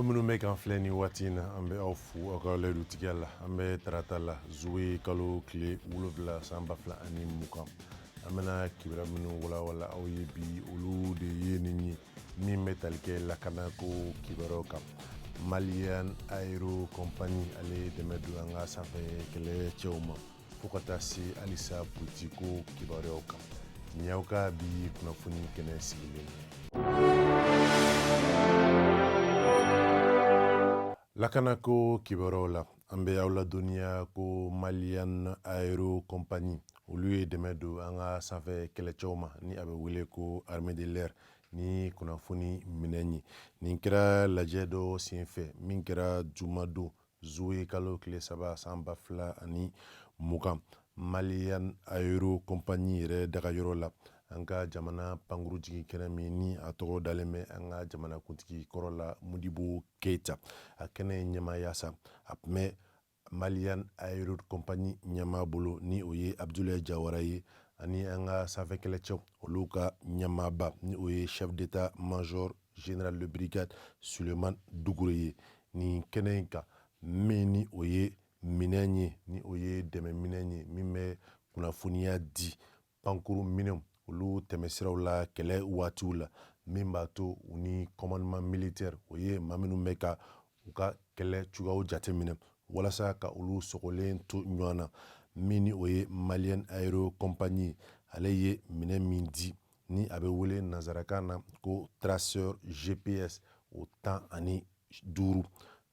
minnu bɛ k'an filɛ nin waati in na, an bɛ aw fo aw ka layidutigiya la. An bɛ tarata la, zuwe kalo tile 7, san 2020. An bɛna kibaruya minnu walawala aw ye bi, olu de ye nin ye. Min bɛ tali kɛ lakanako kibaruyaw kan, Malian Aero Company, ale ye dɛmɛ don an ka sanfɛ kɛlɛcɛw ma, fo ka taa se halisa politiko kibaruyaw kan. Nin y'aw ka bi kunnafoni kɛnɛ sigilen ye. Lakanako kibaruyaw la, an bɛ aw ladɔnniya ko Malian Aero Company, olu ye dɛmɛ don an ka sanfɛ kɛlɛcɛw ma, ni a bɛ wele ko armée de l'air, ni kunnafoni minɛn ye. Nin kɛra lajɛ dɔ senfɛ min kɛra jumadon, zuwe kalo tile 3, san 2020, Malian Aero Company yɛrɛ dagayɔrɔ la, an ka jamana pankuru jigin kɛnɛ min ni a tɔgɔ dalen bɛ an ka jamanakuntigi kɔrɔ la, Modibo Keyita. A kɛnɛ ɲɛmaaya sa, a tun bɛ Malian Aero Company ɲɛmaa bolo, ni o ye Abdulayi Jawara ye, ani an ka sanfɛ kɛlɛcɛw, olu ka ɲɛmaaba, ni o ye chef d'état major général de brigade Suleiman Dukure ye. Nin kɛnɛ in kan, min ni o ye minɛn ye, ni o ye dɛmɛ minɛn ye min bɛ kunnafoniya di pankuru minɛnw olu tɛmɛsiraw la kɛlɛ waatiw la, min b'a to u ni commandement militaire, o ye maa minnu bɛ ka u ka kɛlɛ cogoyaw jateminɛ, walasa ka olu sɔgɔlen to ɲɔgɔn na. Min ni o ye Malian Aero Company, ale ye minɛn min di, ni a bɛ wele nansarakan na ko traceur GPS, o 15,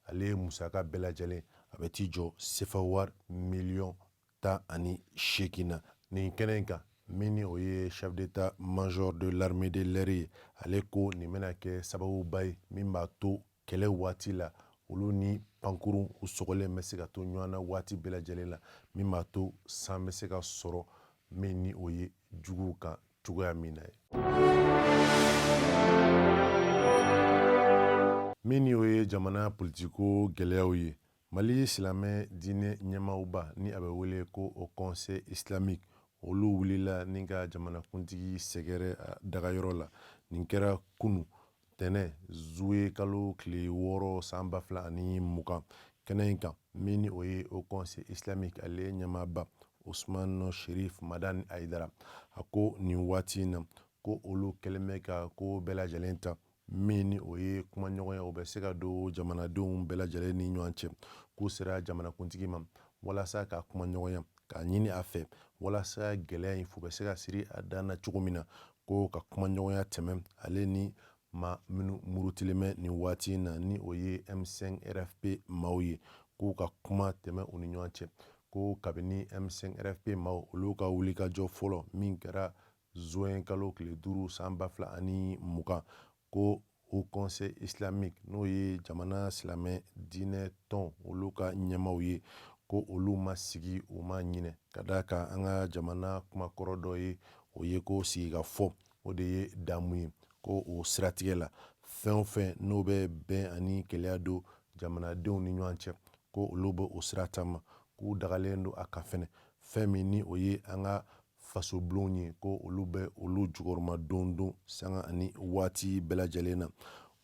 ale musaka bɛɛ lajɛlen a bɛ t'i jɔ sefa wari miliyɔn 18 na. Nin kɛnɛ in kan, min ni o ye chef d'état major de l'armée de l'air ye, ale ko nin bɛna kɛ sababuba ye min b'a to kɛlɛ waati la, olu ni pankurun u sɔgɔlen bɛ se ka to ɲɔgɔn na waati bɛɛ lajɛlen la, min b'a to san bɛ se ka sɔrɔ min ni o ye juguw kan cogoya min na ye. Min ni o ye jamana politiko gɛlɛyaw ye, Mali silamɛ diinɛ ɲɛmaawba, ni a bɛ wele ko Haut Conseil islamique, olu wulila ni ka jamanakuntigi sɛgɛrɛ a dagayɔrɔ la. Nin kɛra kunu tɛnɛ, zuwe kalo tile 6, san 2020. Kɛnɛ in kan, min ni o ye Haut Conseil islamique, ale ɲɛmaaba Usman Sherif Madani Ayidara, a ko nin waati in na, ko olu kɛlen bɛ ka ko bɛɛ lajɛlen ta min ni o ye kumaɲɔgɔnya, o bɛ se ka don jamanadenw bɛɛ lajɛlen ni ɲɔgɔn cɛ. K'u sera jamanakuntigi ma walasa ka kumaɲɔgɔnya k'a ɲini a fɛ, walasa gɛlɛya in fu bɛ se ka siri a dan na cogo min na, ko ka kumaɲɔgɔnya tɛmɛ ale ni maa minnu murutilen bɛ nin waati in na, ni o ye M5 RFP maaw ye, k'u ka kuma tɛmɛ u ni ɲɔgɔn cɛ. Ko kabini M5 RFP maaw, olu ka wulikajɔ fɔlɔ min kɛra zuwɛn kalo tile 5, san 2020, ko Haut Conseil islamique, n'o ye jamana silamɛ diinɛ tɔn, olu ka ɲɛmaaw ye, ko olu ma sigi, u ma ɲinɛ, ka d'a kan an ka jamana kumakɔrɔ dɔ ye, o ye ko sigikafɔ, o de ye damu ye. Ko o siratigɛ la, fɛn o fɛn n'o bɛ bɛn ani kelenya don jamanadenw ni ɲɔgɔn cɛ, ko olu bɛ o sira taama, k'u dagalen don a kan fɛnɛ. Fɛn min ni o ye an ka fasobulonw ye, ko olu bɛ olu jukɔrɔma don don sanga ani waati bɛɛ lajɛlen na.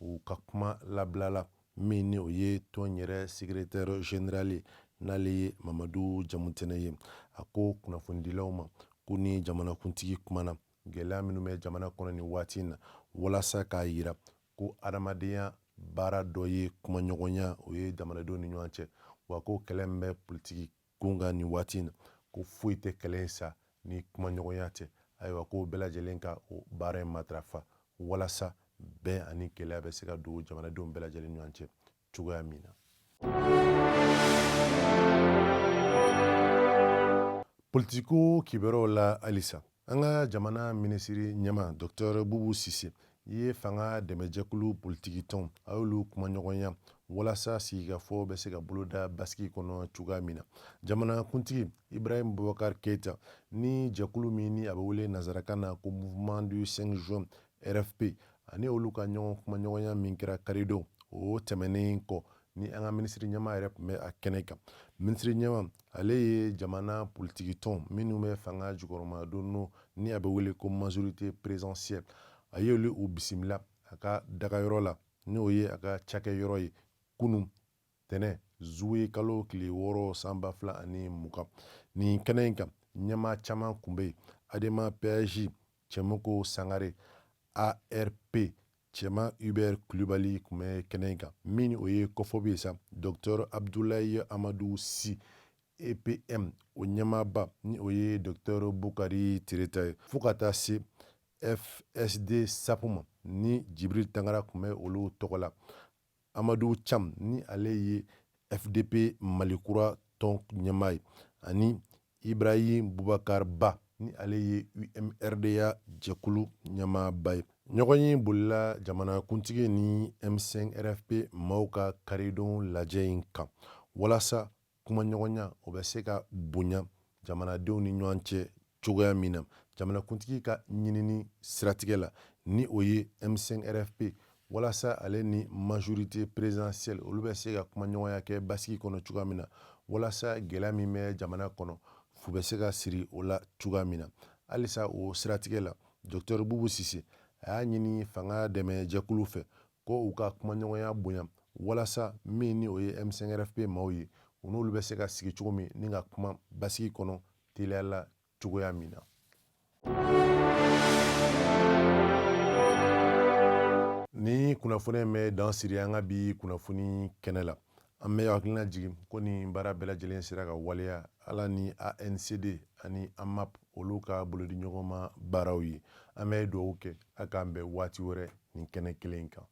U ka kuma labilala min ni o ye tɔn yɛrɛ secrétaire général ye, n'ale ye Mamadu Jamutɛnɛ ye, a ko kunnafonidilaw ma ko ni jamanakuntigi kumana gɛlɛya minnu bɛ jamana kɔnɔ nin waati in na, walasa k'a yira ko adamadenya baara dɔ ye kumaɲɔgɔnya, o ye jamanadenw ni ɲɔgɔn cɛ, wa ko kɛlɛ min bɛ politiki kun kan nin waati in na, ko foyi tɛ kɛlɛ in sa ni kumaɲɔgɔnya tɛ. Ayiwa, ko bɛɛ lajɛlen ka o baara in matarafa, walasa bɛn ani kelenya bɛ se ka don jamanadenw bɛɛ lajɛlen ɲɔgɔn cɛ cogoya min na. Politiko kibaruyaw la halisa, an ka jamana minisiri ɲɛmaa Docteur Bubu Sise ye fanga dɛmɛjɛkulu politikitɔnw, a y'olu kumaɲɔgɔnya walasa sigikafɔ bɛ se ka boloda basigi kɔnɔ cogoya min na. Jamanakuntigi Ibrahim Boubacar Keita ni jɛkulu min ni a bɛ wele nansarakan na ko Mouvement du 5 juin RFP, ani olu ka ɲɔgɔn kumaɲɔgɔnya min kɛra karidon o tɛmɛnen kɔ, ni an ka minisiri ɲɛmaa yɛrɛ tun bɛ a kɛnɛ kan. Minisiri ɲɛmaa, ale ye jamana politikitɔn minnu bɛ fanga jukɔrɔma don, ni a bɛ wele ko majorité présidentielle, a ye olu u bisimila a ka dagayɔrɔ la. N'o ye a ka cakɛyɔrɔ ye kunun tɛnɛ zuwe kalo tile 6 san 2020. Nin kɛnɛ in kan, ɲɛmaa caman kun bɛ yen: Adema PAJ Cɛmɔgɔ Sangare, ARP Cɛma Hubert Kulibali kun bɛ kɛnɛ in kan. Min o ye kɔfɔbi ye sa, Docteur Abdoulaye Amadou Sy, EPM o ɲɛmaaba, ni o ye Docteur Bukari Tereta ye, fo ka taa se FSD SAP ma, ni Jibril Tangara kun bɛ olu tɔgɔ la. Amadu Cam, ni ale ye FDP Malikura tɔn ɲɛmaa ye, ani Ibrahim Bubakar Ba, ni ale ye UMRDA jɛkulu ɲɛmaaba ye. Ɲɔgɔnye bolila jamanakuntigi ni M5 RFP maaw ka karidon lajɛ in kan, walasa kumaɲɔgɔnya o bɛ se ka bonya jamanadenw ni ɲɔgɔn cɛ cogoya min na, jamanakuntigi ka ɲinini siratigɛ la, ni o ye M5 RFP, walasa ale ni majorité présidentielle olu bɛ se ka kumaɲɔgɔnya kɛ basigi kɔnɔ cogoya min na, walasa gɛlɛya min bɛ jamana kɔnɔ, fu bɛ se ka siri o la cogoya min na. Halisa o siratigɛ la, Docteur Bubu Sise a y'a ɲini fanga dɛmɛ jɛkulu fɛ ko u ka kumaɲɔgɔnya bonya, walasa min ni o ye M5 RFP maaw ye, u n'olu bɛ se ka sigi cogo min ni ka kuma basigi kɔnɔ teliya la cogoya min na. Ni kunnafoni in bɛ dan siri an ka bi kunnafoni kɛnɛ la. An bɛ hakilina jigin ko nin baara bɛɛ lajɛlen sera ka waleya Ala ni ANCD ani AMAP olu ka bolodiɲɔgɔnma baaraw ye. An bɛ dugawu kɛ a k'an bɛn waati wɛrɛ nin kɛnɛ kelen kan.